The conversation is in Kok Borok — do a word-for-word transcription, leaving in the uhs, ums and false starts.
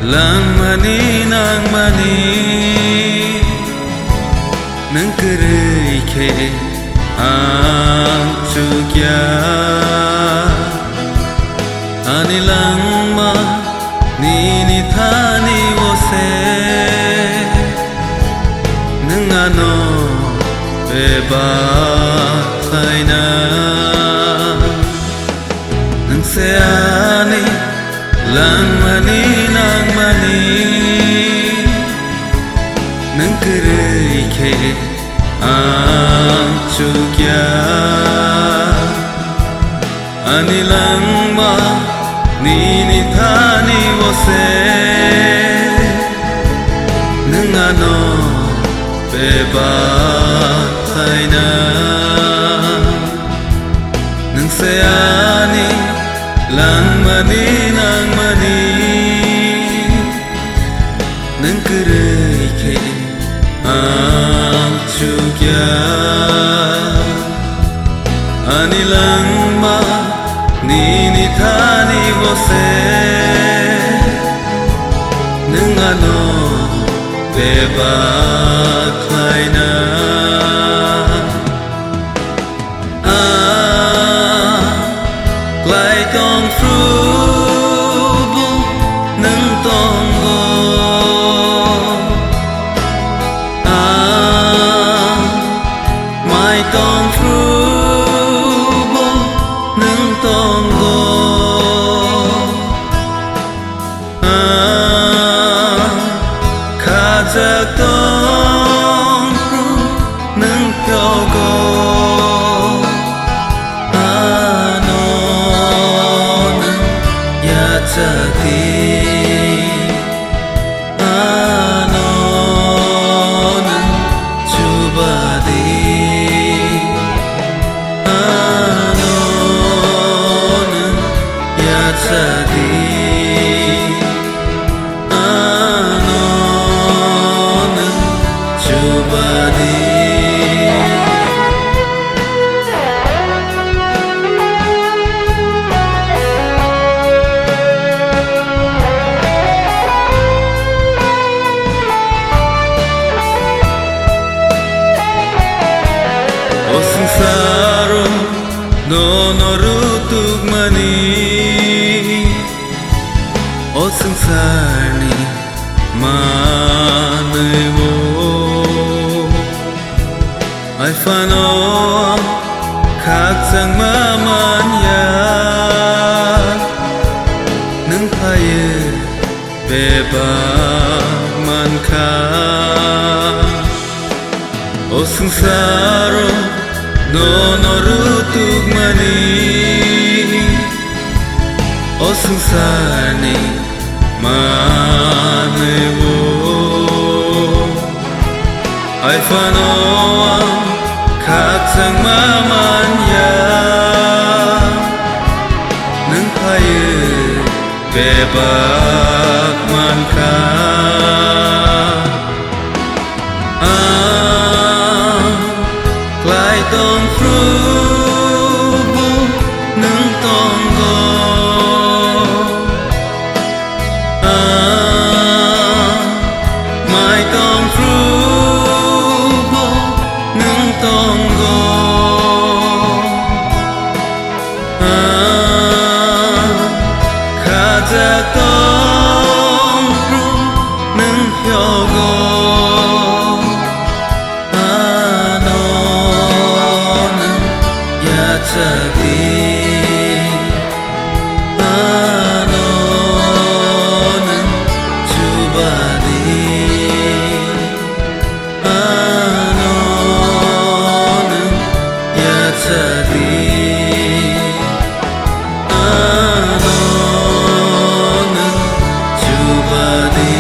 Langmani nangmani nwng kwrwi khe ang chukya. Ani langma nini thani o se nwng ano bebak khlaina. Nwng se ani langmani nangmani nwng kwrwi khe ang chukya. Ani langma nini thani o se nwng ano bebak khlaina. Nwng se ani langmani nangmani nwng kwrwi khe ang chukya. Ani langma nini thani o se nwng ano bebak khlaina. Ang klai tong phru bo nwng tongo. Ang mai tong phru bo nwng tongo. Ang khajak tong phru nwng phiogo. Ano nwng yachak di. Ano nwng chuba di. Ano nwng yachak di. Ano nwng chuba di. O swngcharo nono rutukmani, o swngcharni manwi-o. Hai phano khakchangma manya, nwng phaiwi bebak mankha. O swngcharo nono rutukmani, o swngcharni manwi-o. Hai phano ang khakchangma manya, nwng phaiwi bebak mankha. Ang klai tong phru bo nwng tongo. Ang mai tong phru bo nwng tongo. Ang khajak tong phru nwng phiogo. Ano nwng yachak di. Ano nwng chuba di. Ano nwng yachak di. Ano nwng chuba di.